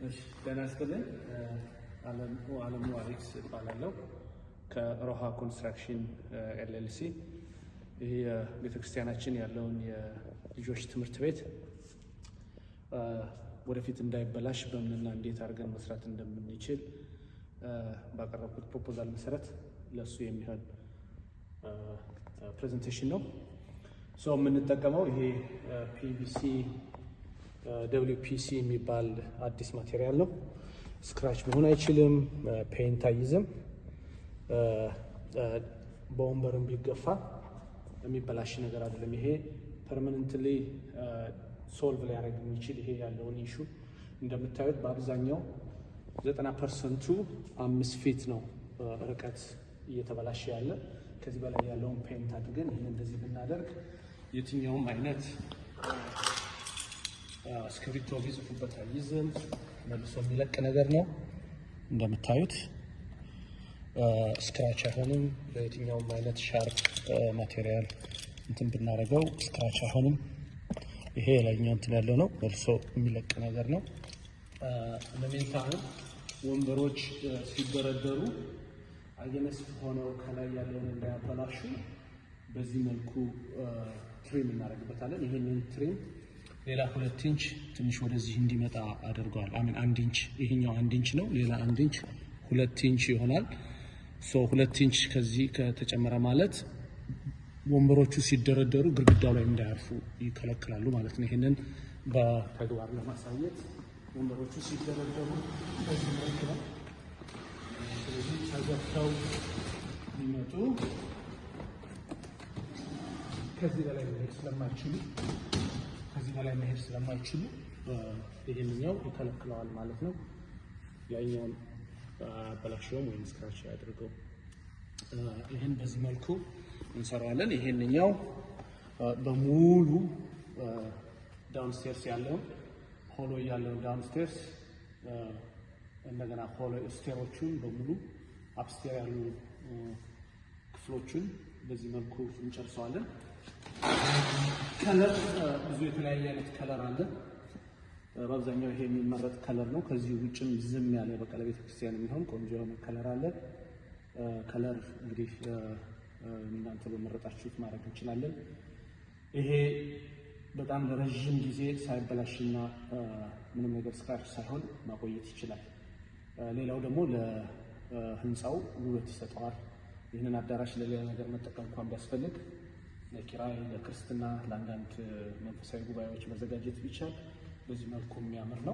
እሺ፣ ጤና ይስጥልኝ። አለሙ አሌክስ እባላለሁ ከሮሃ Construction LLC። ይህ የቤተክርስቲያናችን ያለውን የልጆች ትምህርት ቤት ወደፊት እንዳይበላሽ በምንና እንዴት አድርገን መስራት እንደምንችል ባቀረብኩት proposal መሰረት ለእሱ የሚሆን presentation ነው። So የምንጠቀመው ይሄ PVC WPC የሚባል አዲስ material ነው። Scratch መሆን አይችልም፣ paint አይዝም፣ በወንበርም ቢገፋ የሚበላሽ ነገር አይደለም። ይሄ permanently solve ሊያደርግ የሚችል ይሄ ያለውን issue እንደምታዩት በአብዛኛው 90% ኡ 5 feet ነው ርቀት እየተበላሸ ያለ። ከዚህ በላይ ያለውን paint አድርገን ይህን እንደዚህ ብናደርግ የትኛውም አይነት እስክሪብቶ ቢጽፉበት አይዝም፣ መልሶ የሚለቅ ነገር ነው። እንደምታዩት scratch አይሆንም። በየትኛውም አይነት sharp material እንትን ብናደርገው scratch አይሆንም። ይሄ የላይኛው እንትን ያለው ነው፣ መልሶ የሚለቅ ነገር ነው። ለሜንታን ወንበሮች ሲደረደሩ against ሆነው ከላይ ያለውን እንዳያበላሹ በዚህ መልኩ trim እናደርግበታለን። ይህንን trim ሌላ 2 ኢንች ትንሽ ወደዚህ እንዲመጣ አድርገዋል። I mean 1 ኢንች፣ ይሄኛው 1 ኢንች ነው። ሌላ 1 ኢንች 2 ኢንች ይሆናል። So 2 ኢንች ከዚህ ከተጨመረ ማለት ወንበሮቹ ሲደረደሩ ግድግዳው ላይ እንዳያርፉ ይከለክላሉ ማለት ነው። ይህንን በተግባር ለማሳየት ወንበሮቹ ሲደረደሩ በዚህ መልክ ነው። ስለዚህ ተገፍተው ቢመጡ ከዚህ በላይ መሄድ ስለማይችሉ ይሄንኛው ይከለክለዋል ማለት ነው። ያኛውን አበላሸውም ወይም scratch አያደርገው። ይህን በዚህ መልኩ እንሰራዋለን። ይሄንኛው በሙሉ downstairs ያለውን hallway ያለውን downstairs እንደገና hallway stair ኦቹን በሙሉ upstair ያሉ ክፍሎቹን በዚህ መልኩ እንጨርሰዋለን። Color ብዙ የተለያየ አይነት color አለ። በአብዛኛው ይሄ የሚመረጥ color ነው። ከዚህ ውጭም ዝም ያለ በቃ ለቤተ ክርስቲያን የሚሆን ቆንጆ የሆነ color አለ። Color እንግዲህ እናንተ በመረጣችሁት ማድረግ እንችላለን። ይሄ በጣም ለረዥም ጊዜ ሳይበላሽና ምንም ነገር scratch ሳይሆን ማቆየት ይችላል። ሌላው ደግሞ ለህንፃው ውበት ይሰጠዋል። ይህንን አዳራሽ ለሌላ ነገር መጠቀም እንኳን ቢያስፈልግ ለኪራይ፣ ለክርስትና፣ ለአንዳንድ መንፈሳዊ ጉባኤዎች መዘጋጀት ቢቻል በዚህ መልኩ የሚያምር ነው።